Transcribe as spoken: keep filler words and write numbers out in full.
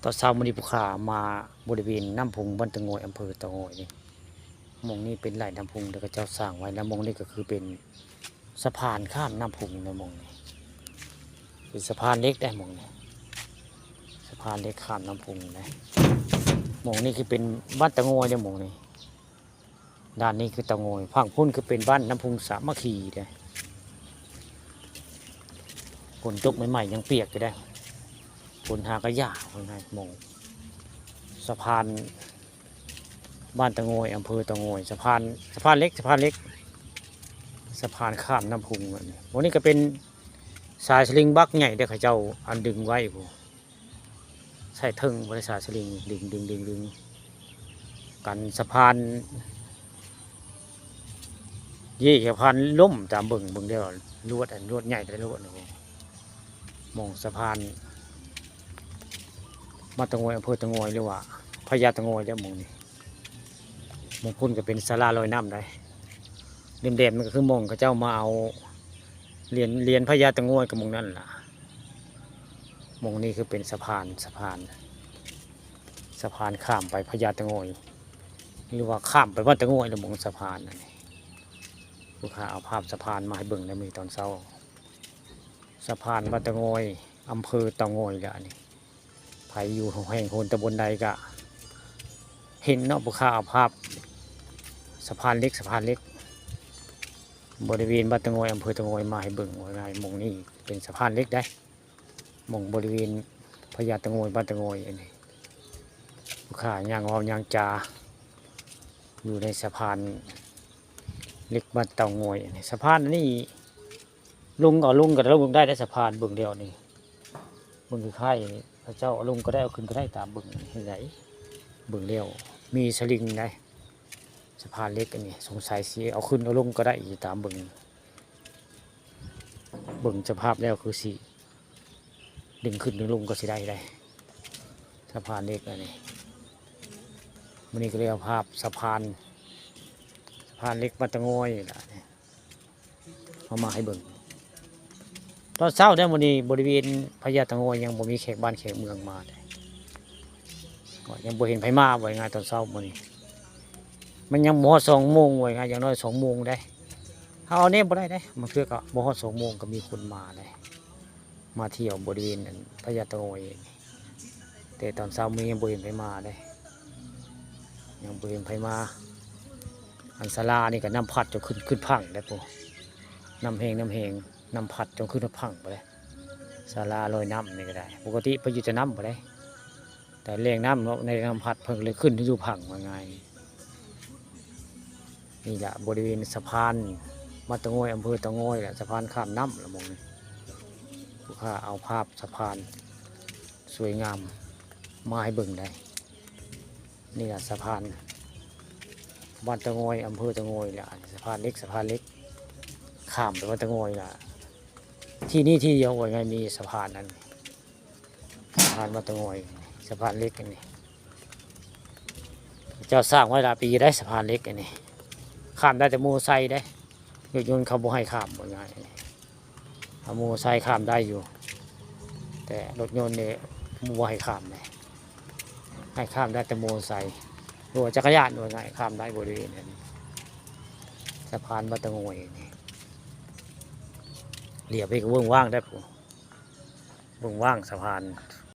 ตอนเช้ามื้อนี้ผู้ข้ามาบริเวณน้ำพุงบ้านตะโงย อำเภอตะโงยนี่ หม่องนี้เป็นไหล่น้ำพุง แล้วเขาเจ้าสร้างไว้ แล้วหม่องนี้ก็คือเป็นสะพานข้ามน้ำพุงนะหม่องนี้ เป็นสะพานเหล็กได้หม่องนี้ สะพานเหล็กข้ามน้ำพุงนะ หม่องนี้คือเป็นบ้านตะโงยเด้อหม่องนี้ ด้านนี้คือตะโงย ฝั่งพุ้นคือเป็นบ้านน้ำพุงสามัคคีเด้อ ฝนตกใหม่ๆยังเปียกอยู่เด้อ ฝนหากะหย่าว่าไงหม่อง สะพานบ้านตะโงย อำเภอตะโงย สะพาน สะพานเหล็ก สะพานเหล็ก สะพานข้ามน้ำพุงอันนี้ หม่องนี้ก็เป็นสายสลิงบักใหญ่เด้อ เขาเจ้าอันดึงไว้พู้น ใส่เทิงบ่ได้สายสลิง ดึง ดึง ดึง ดึง กันสะพาน เย่ สะพานล้มตามเบิ่ง เบิ่งเด้อ ลวด อันลวดใหญ่แต่ลวดนะ หม่องสะพานบ้านตะโงย อำเภอตะโงย หรือว่าพญาตะโงยเด้อหม่องนี้ หม่องพุ้นก็เป็นศาลาลอยน้ำได้ ริมแดนมันก็คือหม่องเขาเจ้ามาเอาเหรียญ เหรียญพญาตะโงยกับหม่องนั่นล่ะ หม่องนี้คือเป็นสะพาน สะพาน สะพานข้ามไปพญาตะโงย หรือว่าข้ามไปบ้านตะโงยแล้วหม่องสะพานนั่นนี่ ผู้ข้าเอาภาพสะพานมาให้เบิ่งในมื้อตอนเช้า สะพานบ้านตะโงย อำเภอตะโงยแหละอันนี้ ไผอยู่แห่งโหนตำบลใดก็เห็นเนาะ ผู้ข้าเอาภาพสะพานเหล็ก สะพานเหล็ก บริเวณบ้านตะโงย อำเภอตะโงยมาให้เบิ่งว่าไง หม่องนี้เป็นสะพานเหล็กได้ หม่องบริเวณพญาตะโงย บ้านตะโงยอันนี้ ผู้ข้าย่างเว้าย่างจาอยู่ในสะพานเหล็กบ้านตะโงยอันนี้ สะพานอันนี้ ลง เอาลงก็ได้ ลงได้ ได้สะพานเบิ่งแล้วนี่ เบิ่งคือไข่นี่ เขาเจ้าเอาลงก็ได้ เอาขึ้นก็ได้ ตามเบิ่งเห็นไหน เบิ่งแล้วมีสลิงได้ สะพานเหล็กอันนี้ สงสัยสิเอาขึ้นเอาลงก็ได้อยู่ตามเบิ่ง เบิ่งสภาพแล้วคือสิดึงขึ้นดึงลงก็สิได้ได้ สะพานเหล็กอันนี้ มื้อนี้ก็เลยเอาภาพสะพาน สะพานเหล็กบ้านตะโงยนี่ล่ะ เอามาให้เบิ่ง ตอนเช้าเนี่ยมื้อนี้บริเวณพญาตะโงยยังบ่มีแขกบ้านแขกเมืองมาเลย ก็ยังบ่เห็นไผมา ว่าง่ายๆ ตอนเช้ามื้อนี้ มันยังบ่ฮอดสองโมง ว่าง่ายๆ อย่างน้อยสองโมงได้ เฮาเอาแนมบ่ได้เด้ บางเทื่อก็บ่ฮอดสองโมงก็มีคนมาได้ มาเที่ยวบริเวณอันพญาตะโงย แต่ตอนเช้ามื้อนี้ยังบ่เห็นไผมาเด้ ยังบ่เห็นไผมา อันศาลานี่ก็น้ำพัดจนขึ้น ขึ้นพังได้พุ้น น้ำแฮง น้ำแฮง น้ำพัดจนขึ้นพังไปเลย ศาลาลอยน้ำนี่ก็ได้ ปกติไปอยู่แต่น้ำบ่ได้ แต่แรงน้ำเนาะ ในน้ำพัดเพิ่นเลยขึ้นอยู่พังว่าง่าย นี่แหละบริเวณสะพานบ้านตะโงย อำเภอตะโงยแหละ สะพานข้ามน้ำละหม่องนี้ ผู้ข้าเอาภาพสะพานสวยงามมาให้เบิ่งได้ นี่แหละสะพานบ้านตะโงย อำเภอตะโงยแหละ สะพานเหล็ก สะพานเหล็ก ข้ามไปบ้านตะโงยล่ะ ที่นี่ที่เดียวว่าไง มีสะพานนั้น สะพานบ้านตะโงย สะพานเหล็กอันนี้ เจ้าสร้างไว้หลายปีได้ สะพานเหล็กอันนี้ ข้ามได้แต่มอไซค์ได้ รถยนต์เขาบ่ให้ข้ามว่าง่าย เอามอไซค์ข้ามได้อยู่ แต่รถยนต์นี่บ่ให้ข้ามเลย ให้ข้ามได้แต่มอไซค์ หรือว่าจักรยานว่าง่าย ข้ามได้บริเวณนั้น สะพานบ้านตะโงยนี่ เหลียวไปก็เบิ่งว่างได้พุ้น เบิ่งว่างสะพาน